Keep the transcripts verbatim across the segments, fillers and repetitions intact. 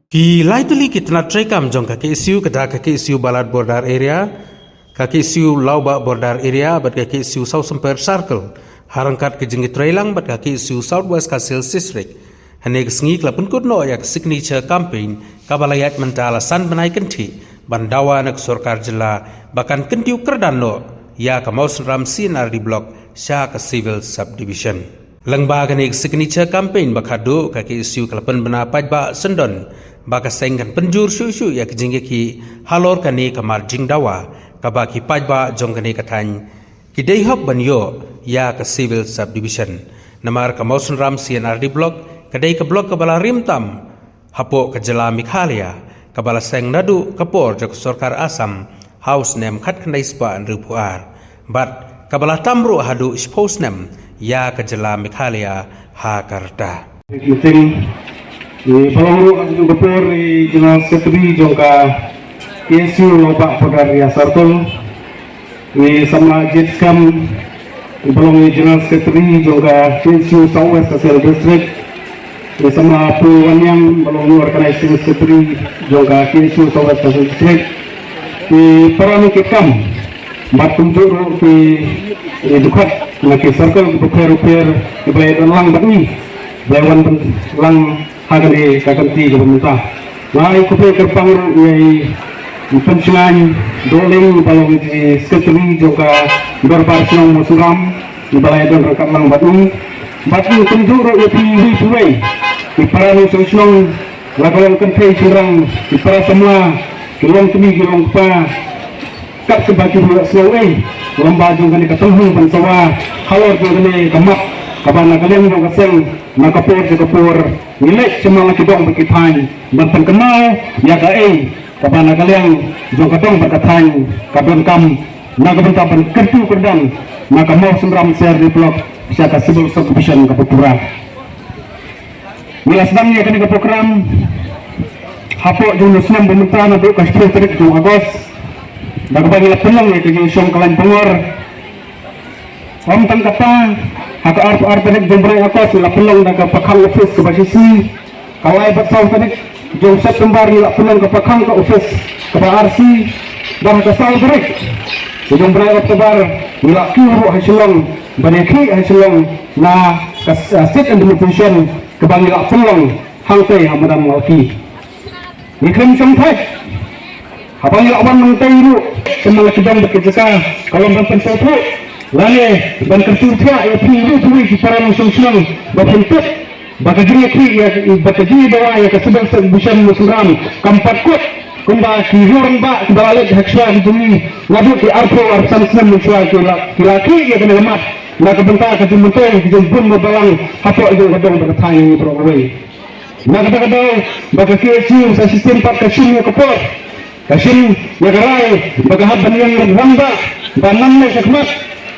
Ki lai tylli ki tnat treikam jong ka K S U, ka da ka K S U Balat Border Area, ka K S U Lawbah Border Area bad ka K S U Sawsymper Circle, ha ryngkat ka jingïatreilang bad ka K S U South West Khasi Hills District, hynne ka sngi ka la pynkut noh ïa ka signature campaign kaba la ïaid mynta la san bnai kynthih, ban dawa na ka sorkar jylla ba kan kyntiew kyrdan noh ïa ka Mawsynram C and R D Block sha ka Civil Subdivision. Lyngba kane ka signature campaign ba khadduh, ka K S U ka la pynbna paidbah syndon ba ka seng kan pynjur shuh shuh ïa ka jingïakhih halor kane ka mat jingdawa kaba ki paidbah jong kane ka thaiñ ki dei hok ban ïoh ïa ka Civil Subdivision. Namar ka Mawsynram C and R D Block ka dei ka block kaba la rim tam hapoh ka jylla Meghalaya, kaba la seng naduh ka por jong ka sorkar Assam ha u snem khatkhyndai spah hynriewphew ar, bad kaba la tam ruh haduh shiphew snem ïa ka jylla Meghalaya ha ka rta. Meeting, eh, ba long ruh ha ka por, eh, General Secretary jong ka K S U Lawbah Border Area Circle, eh, samla Jit Skam, ba long, eh, General Secretary jong ka K S U South West Khasi Hills District, eh, samla Pu Wanniang, ba long, eh, Organizing Secretary jong ka K S U South West Khasi Hills District, eh, para nongkitkam, kam, bad kumjuh ruh ki, eh, dkhot na ki circle ki bapher bapher kiba ïadon lang bad ngi, ba ïa wan lang ha kane ka kynti kaba mynta. Nga ai khublei kyrpang ruh ïa i Pynshngaiñ Dohling ba long i Secretary jong ka Dorbar Shnong Mawsynram, iba la ïadon ryngkat lang bad ngi. Bad kumjuh ruh ïa phi iwei pa iwei i para nongshong shnong, la ka long kynthei shynrang, i para samla, ki longkmie ki longkpa, kat kaba ki la sngew ei lem bad jong kane ka tnat ban sawa halor jong kane ka mat kaba na ka liang jong ka seng, na ka por sha ka por ngi leit sha man la ki dong bad ki thaiñ ban pynkynmaw ïa kaei kaba na ka liang jong ka dong bad ka thaiñ ka donkam na ka bynta ban kyntu kyrdan na ka Mawsynram C R D Block sha ka Civil Subdivision kaba pura. Ngi la sdang ïa kane ka program hapoh jong u snem ba mynta naduh ka shiphew tarik jong August, da kaba ngi la pynlong ïa ka jingshong ka lain bangor. Ym tang kata, ha ka arphew ar tarik jong u bnai August ngi la pynlong da ka pakhang office kaba shisngi, ka lai bad saw tarik jong u September ngi la pynlong ka pakhang ka office kaba arsngi, bad ha ka saw tarik jong u bnai October ngi la kiew ruh ha Shillong ban ïakhih ha Shillong na ka, uh, state implementation kaba ngi la pynlong hangtei ha madan Mawki. Ngi khlem shong thait haba ngi la wan hangtei ruh, sha man la ki dong bad ki jaka, ka long ban pynsngewthuh lane ban kyntu thiah ïa phi iwei pa iwei ki para nongshong shnong ba phin tip ba ka jingïakhih ïa, ba ka jingïadawa ïa ka Civil Subdivision Mawsynram kam pat kut kumba ki rangbah kiba la leit ha shuwa ki jong ngi, naduh ki arphew arphew san snem mynshuwa ki la, ki la khih ïa kane ka mat na ka bynta ka jingmyntoi ka jingbun balang hapoh jong ka dong bad ka thaiñ ngi baroh kawei. Na kata ka daw ba ka K S U sa shisien pat ka shim ïa ka por, ka shim ïa ka rai ba ka hap ban ïeng rangbah ba nangne shakhmat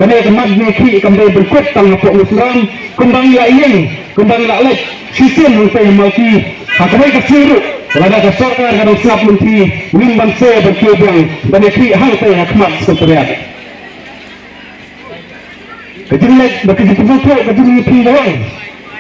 kane ka mat jingïakhih kam dei ban kut tang hapoh Mawsynram, kumba ngi la ïeng, kumba ngi la leit shisien hangtei ha Mawki. Ha kawei ka sngi ruh lada ka sorkar ka dang sngap lynti, ngim banse ban kiew biang ban ïakhih hangtei ha khmat Secretariat. Ka jingleit bad ka jingpynsngewthuh ka jong ngi phi ka long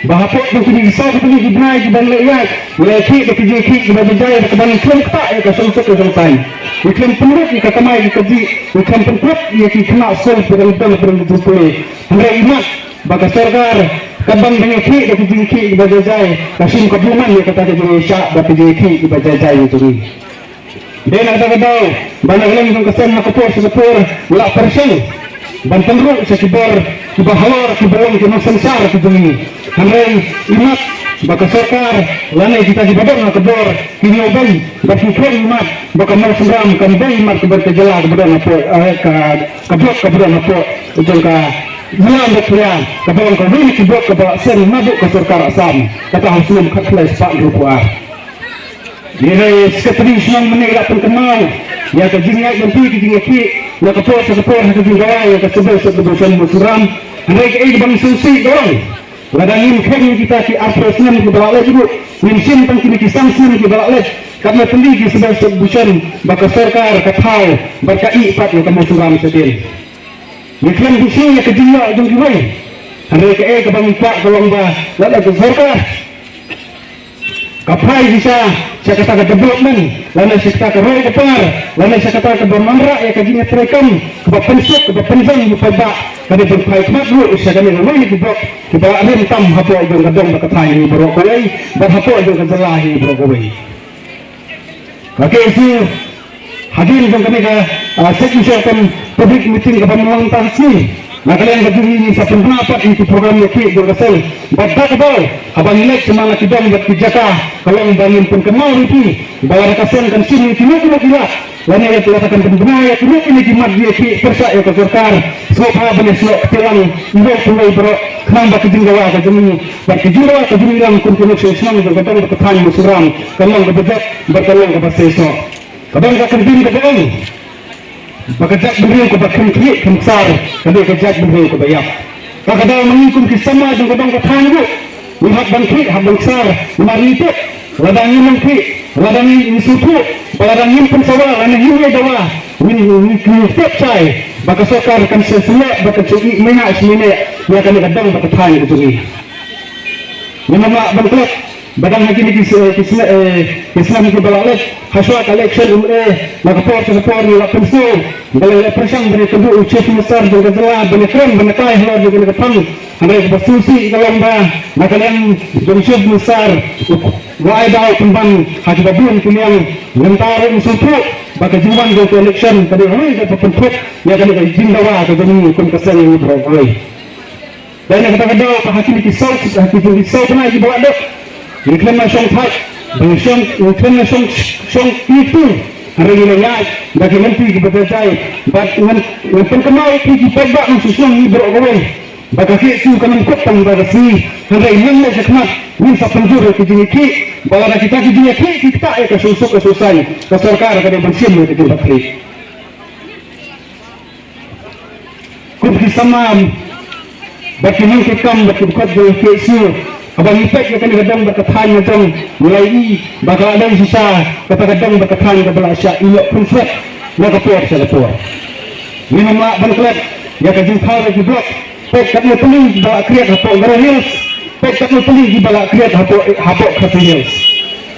ba hapoh jong kine ki saw tylli ki bnai kiba ngi la ïaid, ngi la ïakhih da ka jingïakhih kaba jai jai, da kaba ngi khlem ktah ïa ka shongsuk ka shongsaiñ, ngi khlem pynlut ïa ka kamai ka kajih, ngi khlem pynpluh ïa ki khynnah skul ba dang don ba dang jingpule. Hynrei imat ba ka sorkar ka ban ban ïakhih da ka jingïakhih kaba jai jai, ka shim ka bymman ïa kata ka jingïaishah bad ka jingïakhih kaba jai jai ïa jong ngi. Dei na kata ka daw ba na ka liang jong ka seng ha ka por sha ka por ngi la pyrshang ban pynruh sha ki bor kiba halor kiba long ki nongsynshar ki jong ngi. Hynrei imat ba ka sorkar lane kita kiba don ha ka bor ki ñiewbeiñ bad ki khlem imat ba ka Mawsynram kam dei imat kaba ka jylla kaba don hapoh, eh, ka, ka block kaba don hapoh jong ka jylla Meghalaya, kaba long kawei na ki block kaba la seng naduh ka sorkar Assam, kata ha u snem khatkhyndai spah hynriewphew ar. Ïa ka Secretary Shnong mynne ka la pynkynmaw ïa ka jingïaid lynti ka jingïakhih na ka por sha ka por ha ka jingdawa ïa ka Civil Subdivision Mawsynram. Hynrei kaei kaba ngi sngewsih ka long, lada ngim kheiñ kita ki arphew snem kiba la leit ruh, ngim shim tang kine ki san snem kiba la leit, katno tylli ki Civil Subdivision ba ka sorkar ka thaw bad ka ïeh pat ïa ka Mawsynram shadien. Ngi khlem bishni ïa ka jingïoh jong kiwei. Hynrei kaei kaba ngi kwah ka long ba lada ka sorkar Ka phai shisha sha kata ka development, lane sha kata ka roi ka par, lane sha kata kaba wanrah ïa ka jingïatreilang kaba pynsuk, kaba pynjah ïa u paidbah, ka dei ban phai khmat ruh sha kane ka roi ka block kiba la rim tam hapoh jong ka dong bad ka thaiñ hi baroh kawei, bad hapoh jong ka jylla hi baroh kawei. Ka K S U, hadien jong kane ka, ah, session kam public meeting kaba mynta ka sngi, na ka liang ka jong ngi sa pynbna pat ïa ki program ïa ki jong ka seng. Bad da kaba, haba ngi leit sha man la ki dong bad ki jaka, ka long ba ngin pynkynmaw ïa ki ba lada ka seng kan shim ïa kino kino ki lad, lane ïa ki lad kan pynbna ïa kino kino ki mat ïa ki pyrshah ïa ka sorkar, sngewbha ban ïa snoh kti lang ïa ki wei baroh, khnang ba ka jingdawa ka jong ngi bad ka jingdawa ka jong ngi lang kum ki nongshong shnong jong ka dong bad ka thaiñ Mawsynram kan long kaba jop bad kan long kaba seisoh. Ka dang ka kyntien ka dang ba ka jaitbynriew kaba kham khlieh kham ksar ka dei ka jaitbynriew kaba ïap. Ka ka dang ma ngi kum ki samla jong ka dong ka thaiñ ruh, ngi hap ban khlieh hap ban ksar. Namar ngi tip lada ngim khlieh, lada ngi sngewthuh ba lada ngim pynsawa lane ngim ïai dawa, ngi ngi ngi tip shai ba ka sorkar kan sngewsynei ba kan sngewsynei mynta sngewsynei ïa kane ka dong ba ka thaiñ ka jong ngi. Ngim lah ban klet ba dang ha kine ki snem, eh, ki snem kiba la leit, hashwa ka election M L A, na ka por sha ka por ngi la pynsngew ba la pyrshang ban ïakynduh u Chief Minister jong ka jylla ban ïakren ban ïatai halor jong kane ka phang. Hynrei kaba sngewsih ka long ba na ka liang jong u Chief Minister u ai daw pynban ha kiba bun ki liang. Nangta ruh ngi sngewthuh ba ka jingwan jong ka election ka dei kawei kaba pyntip ïa kane ka jingdawa ka jong ngi kum ka seng ngi baroh kawei. Dei na kata ka daw ba ha kine ki saw, ha kine ki saw bnai kiba la dep, ngi khlem la shong thait, ba ngi shong, ngi khlem la shong, shong kti tu. Hynrei ngi la ïaid da ki lynti kiba jai jai. Bad ngan, ngan pynkynmaw ïa phi ki paidbah nongshong shnong ngi baroh kawei ba ka K S U kam kut tang ba ka sngi. Hynrei nangne shakhmat ngin sa pynjur ïa ki jingïakhih, ba lada kita ki jingïakhih ki ktah ïa ka suk ka suk saiñ, ka sorkar ka dei ban shim ïa ka jingbakhrieh. Kum ki samla bad ki nongtrei kam bad ki dkhot jong K S U, haba ngi peit ïa kane ka dong bad ka thaiñ ka jong ngi, ngi la ïohi ba ka la dei shisha kata ka dong bad ka thaiñ kaba la shah ïehnoh kynset na ka por sha ka por. Ngim lah ban klet ïa ka jingthaw ïa ki block. Peit katno tylli kiba la create hapoh Garo Hills, peit katno tylli kiba la create hapoh, hapoh Khasi Hills.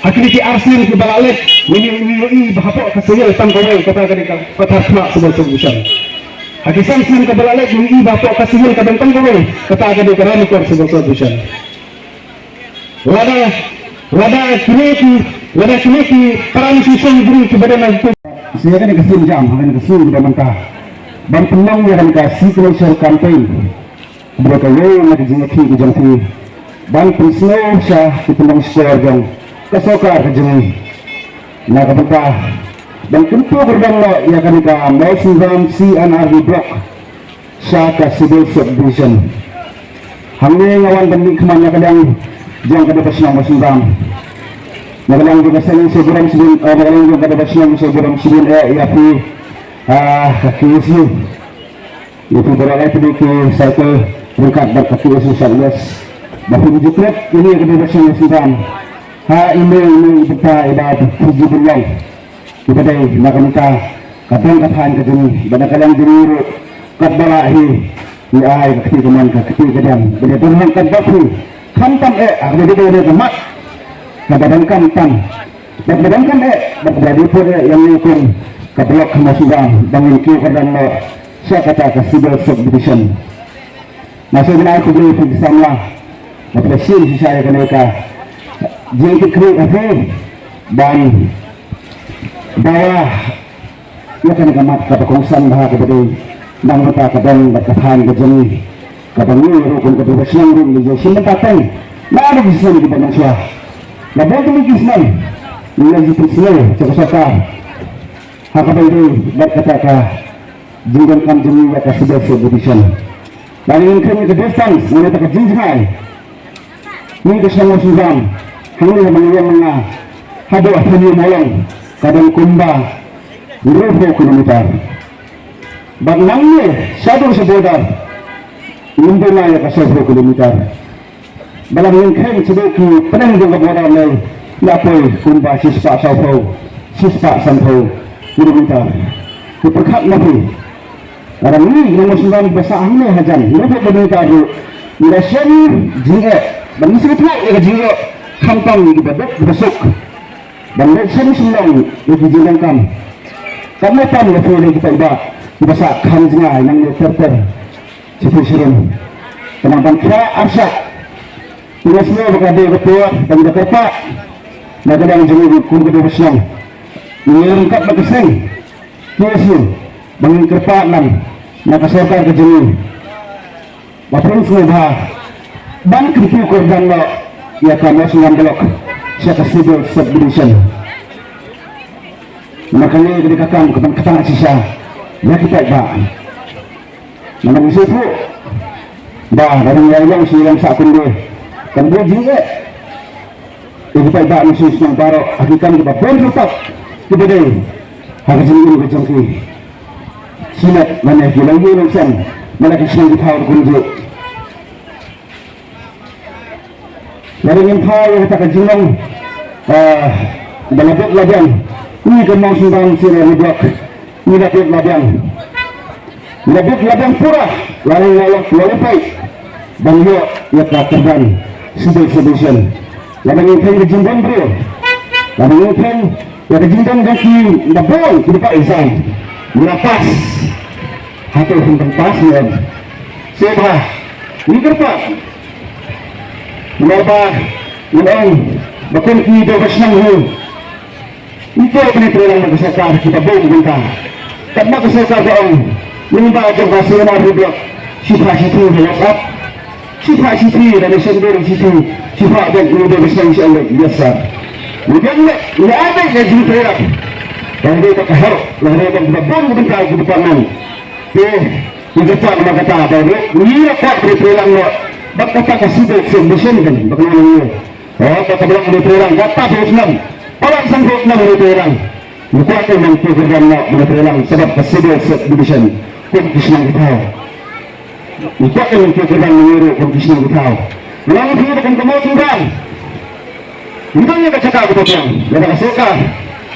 Ha kine ki ar snem kiba la leit, ngi ïohi ba hapoh Khasi Hills tang kawei kata ka dei ka Pathar Khmah Civil Sub Division. Ha ki san snem kaba la leit ngi ïohi ba hapoh Khasi Hills ka don tang kawei kata ka dei ka Ranikor Civil Sub Division. Lada, lada kine ki, lada kine ki para nongshong shnong kiba don ha ki, sha kane ka sienjam, ha kane ka sien kiba mynta ban pynlong ïa kane ka signature campaign. Bad kawei na ka jingïakhih ka jong phi ban pynsngew sha ki pynlong shkor jong ka sorkar ka jong ngi na ka bynta ban kyntu kyrdan noh ïa kane ka Mawsynram C and R D block sha ka Civil Subdivision. Hangne nga wan ban mihkhmat na ka liang jong ka dei ba shnong Mawsynram, na ka liang jong ka seng sha burom sha bun, eh, na ka liang jong ka dei ba shnong sha burom sha bun eh ïa phi, ah, ka K S U. Ïa phi baroh lai phi ki cycle ryngkat bad ka K S U South West. Ba phi ju klet ïa kane ka dei ba shnong Mawsynram. Ha ine ine i bynta i ba phi ju pynlong. Ki ba dei na ka bynta ka dong ka thaiñ ka jong ngi bad na ka liang jong ngi ruh katba lah hi ngi ai ka kti kamon ka kti kadiang. Ba dei dong katba phi khamtam eh, ah, ba dei dei ka mat kaba dang khamtam. Bad ba dang kam eh, bad ba dei pud eh ïa ngi kum ka block ka Mawsynram ba ngin kiew kyrdan noh sha kata ka Civil Subdivision. Nga sngewbha ban ai khublei ïa phi ki samla ba phi la shim shisha ïa kane ka jingkitkhlieh ha phi ban dawa ïa kane ka mat kaba kongsan bha kaba dei na ka bynta ka dong bad ka thaiñ ka jong ngi. Kaba ngi ruh kum ka dei ba shnong ruh ngi ju shim bynta teng na ka dei ki snem kiba nang shuwa. La bun tylli ki snem ngi la ju pynsngew sha ka sorkar ha kaba ïadei bad kata ka jingdonkam jong ngi ïa ka Civil Subdivision. Lada ngin kheiñ ïa ka distance, ngin ïa ka jingjngai. Ngi ka shnong Mawsynram, hangne haba ngi ïeng na nga haduh ha Thanie Mawlong ka don kumba hynriewphew kilometer. Bad nangne shaduh sha border ngim dei na ïa ka sawphew kilometer. Ba la ngin kheiñ shaduh ki pdeng jong ka border ne la poi kumba shispah sawphew, shispah sanphew kilometer. Ki pyrkhat ma phi. Lada ngi nong Mawsynram ba sah hangne hajan, ngi ruh ba ngi ka ruh ngi da shem jingeh, ba ngi sngewthuh ïa ka jingeh khamtam ïa kiba duk kiba suk ban leit sngewsih long ïa ki jingdonkam. Kam ne tam ïa phi ïa ki paidbah kiba sah kham jngai nangne ter ter shi phi shi rum. Ka nang ban khia arshah. Ngi sngewbha ka dei ka por ban da kyrpad na ka liang jong ngi kum ka dei ka shnong. Ngi ryngkat bad ka seng K S U ba ngin kyrpad lang na ka sorkar ka jong ngi ba pynshong bha ban kyntu kyrdan noh ïa ka Mawsynram Block sha ka Civil Subdivision. Namar kane ka dei ka kam ka ban ktah shisha ïa ki paidbah. Namar ngi sngewthuh ba ka ring ïa long shi long sah kumne kan buh jingeh ïa ki paidbah ngi sngewthuh baroh ha ki kam kiba bun ruh pat kiba dei ha ka jingim ka jong ki. Shimet mane ki long ïing long sem mane ki shnong ki thaw ruh kumjuh. Lada ngin phai ïa kata ka jinglong, eh, ba la bit la biang, ngi ka Mawsynram Sirari Block, ngi la bit la biang. La bit la biang pura, la la la la la peit ban ïoh ïa ka kyrdan Civil Subdivision. Lada ngin peit ka jingdon briew, lada ngin peit ïa ka jingdon jong ki, la bun ki dei ka exam, ngi la pass. Hato hynrei pass ngi em? Sngewbha ngi kyrpad. Namar ba ngi ong ba kum ki dei ba shnong hi. Ngi kwah ban trei lang bad ka sorkar, kita bun bynta. Katba ka sorkar ka ong, ngi ba jong ka C N R Block shiphah shithi ha WhatsApp. Shiphah shithi da nation building shithi. Shiphah ban ngi dei ba shnong shi ong, yes sir. Ngi ban leh, ngi ai ban leh jingtrei lang. Ba dei ba ka her, ba dei ba bun bynta ki department. Te ngi kyrpad namar kata ba ngi la kwah ban trei lang noh bad kata ka Civil Subdivision kan ba ka long ngi. Oh, ba ka ba ngi trei lang kata ba snem. Palat sang ba snem ngi trei lang. Ngi kwah ban trei lang noh ban trei lang sabab ka Civil Subdivision kum ki shnong ki thaw. Ngi kwah ban trei lang ngi ruh kum ki shnong ki thaw. Ngi kwah ban trei lang. Ngi dang ïa ka jaka ka pyrshang ïa ka sorkar.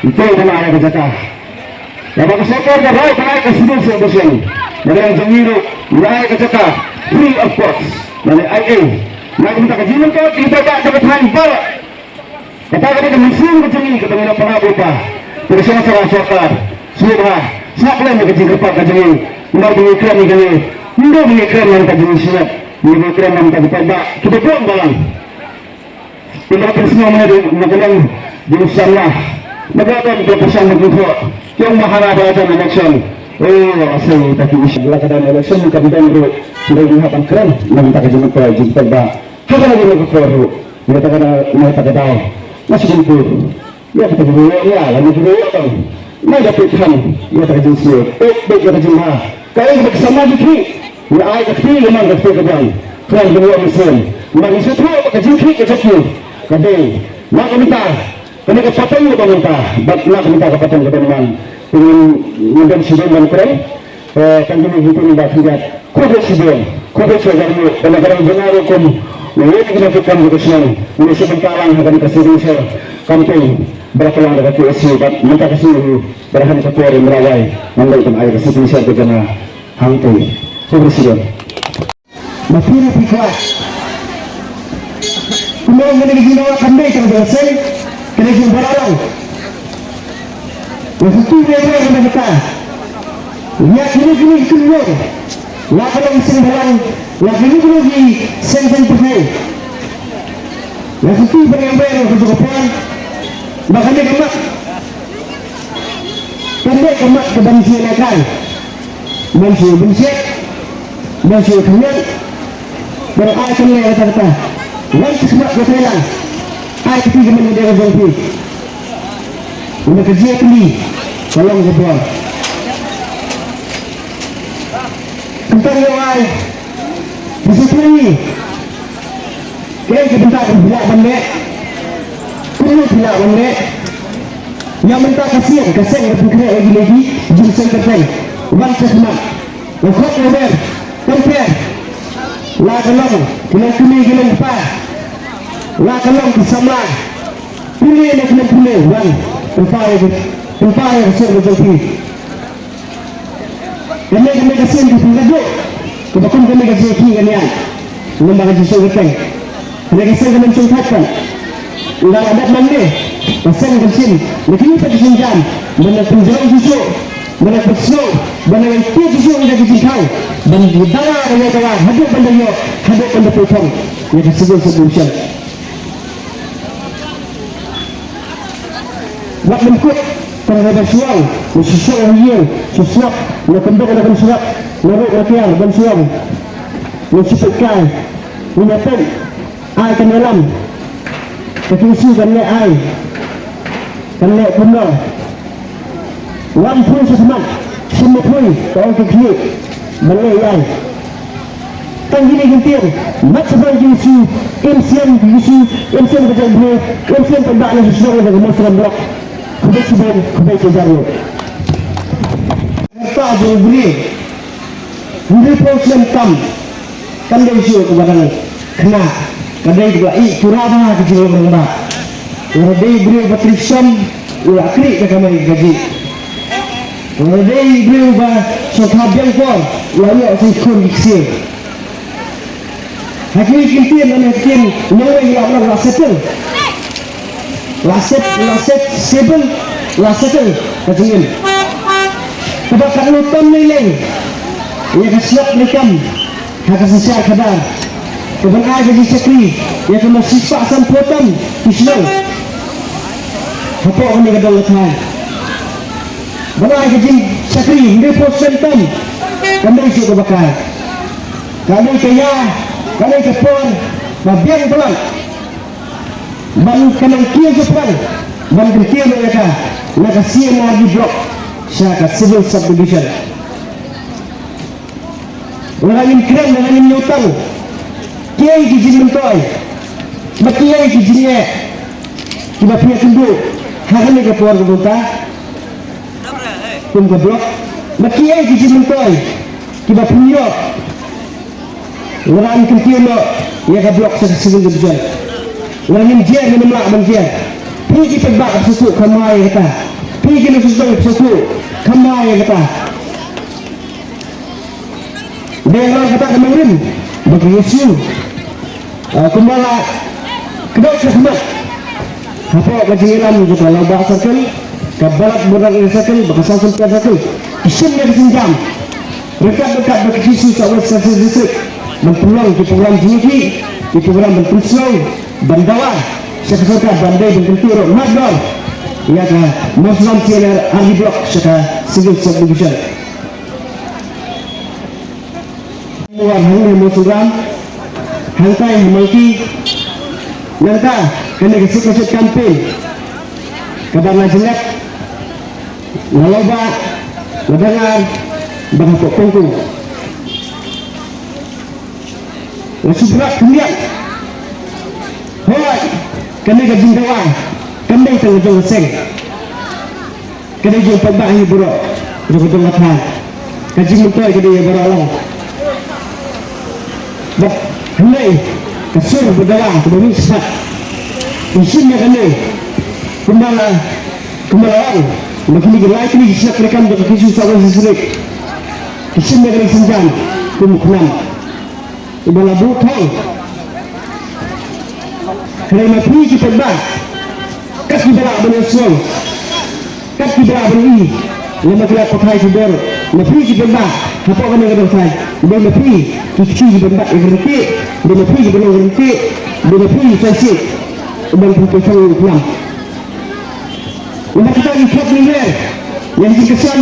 Ngi kwah ban ïa ka jaka. Ïa ba ka sorkar ka rai ka ai ka Civil Subdivision. Ïa ka jong ngi ruh ngi ai ka jaka free of cost. Lane ai ei. Na ka bynta ka jingmyntoi ki paidbah jong ka thaiñ baroh. Kata ka dei ka mynsiem ka jong ngi kaba ngi la para bupa. Te ka sngewsarong sorkar. Sngewbha sngap lem ïa ka jingkyrpad ka jong ngi. Namar ba ngi kren ïa kane. Ym dei ba ngi kren na ka bynta jong ngi sngewbha. Ngi kren na ka bynta ki paidbah kiba bun balang. Kumba ka pynsngew mynne na ka liang jong u samla. Naba don ka pyrshang ban kynthoh. Ki ong ba hana ba don election. Oh, asei ta ki issue la ka don election ka bym don ruh. Ngi hap ban kren na ka bynta ka jingmyntoi jingpaidbah. Haba la don ka por ruh. Na ka bynta ka, na ka bynta ka daw. Nga shu kyntu. Ïa kata ka ruh ïa la na ka ruh tang. Nga da peit than ïa kata ka jingsngew. Peit peit ïa ka jingbha. Kaei kaba ki samla ki khih. Ngi ai ka kti ka man ka kti ka biang. Khlem da ïoh mynsiem. Namar ngi sngewthuh ba ka jingkhih ka jong ki ka dei na ka bynta kane ka pateng kaba mynta bad na ka bynta ka pateng kaba mynman. Te ngin, ngin don shibun ban kren. Eh, tang kine ki teng ba khyndiat. Khublei shibun. Khublei shibun. Kane ka dang jingïaroh kum ngi ïa kine ki kam ka shnong. Ngi shu bynta lang ha kane ka signature campaign ba la pynlong da ka K S U bad mynta ka sngi ba la han ka por ïa mrawai ngan leit ban ai ka signature ka jong nga. Hangtei. Khublei shibun. Ba phi ruh phi kwah. Kumno kane ka jingdawa kam dei tang jong ka seng, kane ka jingbaroh lang. Ïa ka kti ba ïa ka kata. Ïa kine kine ki kynnoh. La ka long seng balang, la kine kine ki seng seng pyrthei. Ïa ka kti ba ïa ka jong ka por. Ba kane ka mat. Kane ka mat ka ban seng la kai. Ban shu ban shet, ban shu khyndiat, ban ai kane kata kata. Wan shu smat ka thailand. Ai kti ka man ka dei ka jong phi. Ynda ka jia kli ka long ka bor. Kumta ïa ai. Phi shu kli. Kaei ka bynta kaba phi lah ban leh? Kumno phi lah ban leh? Ïa mynta ka sien ka seng ka pynkhreh ïa ki lady jingseng kyrteng. Wan sha khmat. U khot u ber. Pynper. La ka long ki long kmie ki long kpa. La ka long ki samla. Pule ne ki long pule. Wan. Pynpaw ïa ka, pynpaw ïa ka seng ka jong phi. Kane, kane ka sien ka pynka duk. Kaba kum kane ka jingkhih ka niat. Namar ka jingseng kyrteng. Kane ka sien ka nym sngewthuh kan. Nga la dep nangne, ka seng ka shin, na kini pat ki sienjam, ban nang pynjrong shuh shuh, ban nang pynsngew, ban nang ïaid shuh shuh ïa ka jingthaw, ban dawa, ban ïa dawa, haduh ban da ïoh, haduh ban da pynthong ïa ka Civil Sub Division. Wat lem kut, tang haba shu wan, na shu shong ha ïing, shu sngap, na kyndong na kynshrap, na ruh na kiar, ban shu wan, na shu peit kai, na peit. Ai kan ïalam. Ka ki issue kan leh ai. Kan leh kumno. Wan poi sha khmat. Shim poi. Ka ong ka khlieh. Ban leh ai. Tang kine ki ktien. Mat shaphang ki issue. Im sian ki issue. Im sian ka jaitbynriew. Im sian ka bah na sha shnong na ka Mawsynram block. Khublei shibun. Khublei shibun. Kata jong u briew. Hynriewphew snem tam. Kam dei shuh kaba dang khynnah. Ka dei kaba ïeh pura bha ka jinglong rangbah. Lada dei briew ba trei shitom, u la khrieh ka kamai kajih. Lada dei briew ba shongkha biang por, u la ïoh sa ki khun ki ksiew. Ha kine ki ktien, ha kine ki ktien, nongwei la, la, la settle. La set, la set, settle, la settle ka jingim. Kaba katno tam leilei ïa ka shlap ne kam ha ka synshar khadar, kaban ai ka jingshakri ïa kaba shispah sanphew tam ki shnong hapoh kane ka dong ka thaiñ. Ban ai ka jingshakri hynriewphew snem tam, kam dei shuh kaba kai. Ka dei ka ïa, ka dei ka por ba biang palat. Ban ka nang kiew shaphrang, ban kyntiew noh ïa ka na ka C M R D block sha ka Civil Subdivision. Lada ngin kren, lada ngin ïohtang, kiei ki jingmyntoi bad kiei ki jingeh kiba phi ïakynduh ha kane ka por kaba mynta kum ka block, bad kiei ki jingmyntoi kiba phi ïoh lada ngin kyntiew noh ïa ka block sha ka Civil Division. Lada ngin jer, ngin ym lah ban jer. Phi ki paidbah phi sngewthuh, khamai ïa kata. Phi ki nongshong shnong phi sngewthuh, khamai ïa kata. Dei ïa kata ka nongrim ba ka issue, ah, kumba la kdew sha khmat hapoh ka jingïalam jong ka Lawbah Circle, ka Balat Border Area Circle bad ka South Frontier Circle. Ki shim ïa ka sienjam. Ryngkat, ryngkat bad ka K C S U South West Khasi Hills District ban pynlong ki program jingïakhih, ki program ban pynsngew, ban dawa sha ka sorkar ban dei ban kyntiew ruh mardor ïa ka Mawsynram C M R D block sha ka Civil Subdivision. Wan hangne Mawsynram, hangtai ha Mangki, nangta kane ka Save the Children campaign kaba la jyllep na Lawbah, na Dangar bad hapoh Pongkung. Nga shu pyrkhat khyndiat. Hooid, kane ka jingdawa kam dei tang jong ka seng. Ka dei jong paidbah hi baroh, jong ka dong ka thaiñ. Ka jingmyntoi ka dei ïa baroh long. Bad hynrei ka sur ba dawa kaba mih shaphang, ngi shim ïa kane kumba la, kumba la ong ba kine ki lai tylli ki shnat treikam jong ka K C S U South West District ki shim ïa kane ka sienjam kum u KHNAM. Uba la buh thong. Hynrei ma phi ki paidbah, kat kiba lah ban ïohsngew, kat kiba lah ban i, lada ki la pathai ki bor, ma phi ki paidbah hapoh kane ka dong thaiñ, dei ma phi ki kti kiban bat ïa ka ryntih, dei ma phi kiban long ryntih, dei ma phi ki sngewsih ban pynpoi thong ïa u KHNAM. Uba kata ngi khot ngi wer ïa ka jingkyrshan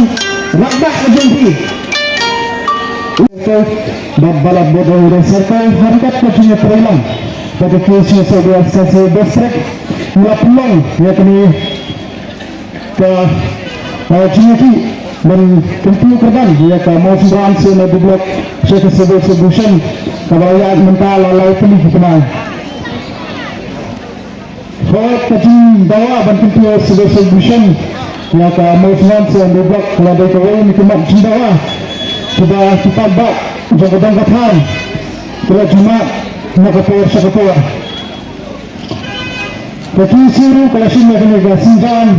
rangbah ka jong phi. Bad Balat Border Area Circle ha ryngkat ka jingïatreilang bad ka K C S U South West Khasi Hills District, ngi la pynlong ïa kane ka, eh, jingïakhih ban kyntiew kyrdan ïa ka Mawsynram C M R D block sha ka Civil Subdivision kaba la ïaid mynta la lai tylli ki bnai. Hooid, ka jingdawa ban kyntiew Civil Subdivision ïa ka Mawsynram C M R D block ka la dei kawei na ki mat jingdawa kiba ki paidbah jong ka dong ka thaiñ ki la jumah na ka por sha ka por. Ka K C S U ruh ka la shim ïa kane ka sienjam.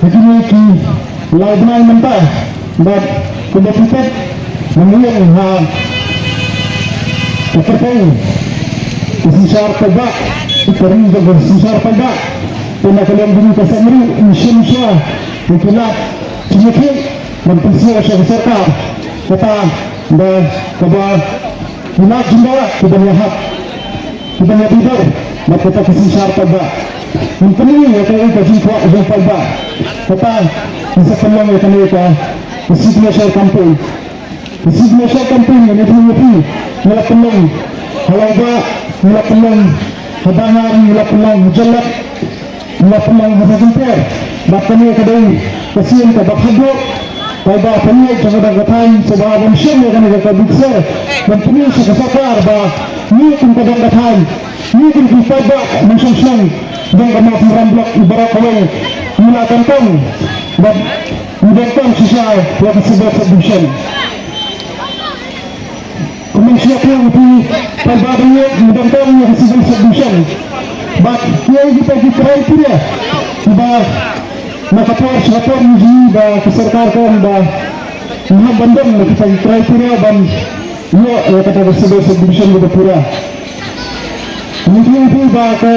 Ha kine ki lai bnai mynta, bad kumba phi tip, mynta ha ka kyrteng ka synshar paidbah, ka ri jong ka synshar paidbah. Te na ka liang jong ka seng ruh ngi shim shuwa ïa ki lad jingïakhih ban pynsngew sha ka sorkar. Kata da kaba ki lad jong ka kiban ïahap, kiban ïadei bad kata ka synshar paidbah. Ngin pyni ïa kaei ka jingkwah jong paidbah. Kata ngi sa pynlong ïa kane ka signature campaign. Ka signature campaign ngan ïathuh ïa phi, ngi la pynlong ha Laibach, ngi la pynlong ha Bangar, ngi la pynlong ha Jalep, ngi la pynlong ha Sainsbury. Bad kane ka dei ka sien kaba khatduh. Paidbah pynïaid jong ka dong ka thaiñ, sngewbha ban shim ïa kane ka, ka bukser ban pyni sha ka sorkar ba ngi kum ka dong ka thaiñ, ngi kum ki paidbah nongshong shnong jong ka Mawsynram Block baroh kawei, ngi la kyntung bad ngi donkam shisha ïa ka Civil Subdivision. Kumne shi ïathuh ïa phi paidbah ba ïeit, ngi donkam ïa ka Civil Subdivision. Bad kiei kita ki criteria kiba na ka por sha ka por ngi ïohi ba ka sorkar ka ong ba ngi hap ban don na kita ki criteria ban ïoh ïa kata ka Civil Subdivision kaba pura. Ngi ïohi ba ka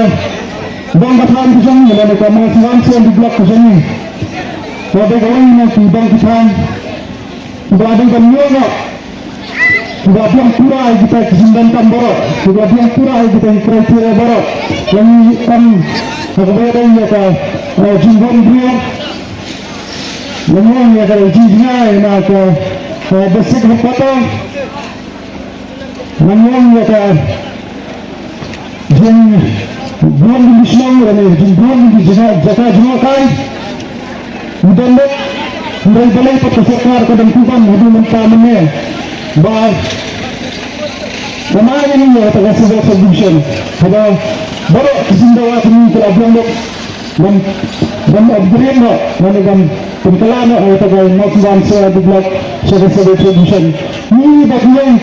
dong ka thaiñ ka jong ngi lane ka Mawsynram C and D Block ka jong ngi ka dei kawei na ki dong ki thaiñ kiba la dei ban ïoh noh, kiba biang pura ïa kita ki jingdonkam baroh, kiba biang pura ïa kita ki criteria baroh. Ngi ong ha kaba ïadei ïa ka, eh, jingbym briew, ngi ong ïa ka jingjngai na ka, eh, district headquarter, ngi ong ïa ka jingbun jong ki shnong lane jingbun jong ki jaka, jaka jngohkai. Ngi don bad ngi rai balei pat ka sorkar ka dang kuban haduh mynta mynne ba ka ma ïa ngi ïa kata ka Civil Subdivision. Haba baroh ki jingdawa ka ngi ka la biang bad ban, ban upgrade noh lane ban pynkylla noh ïa kata ka Mawsynram C and D Block sha ka Civil Subdivision. Ngi ba ki ïeng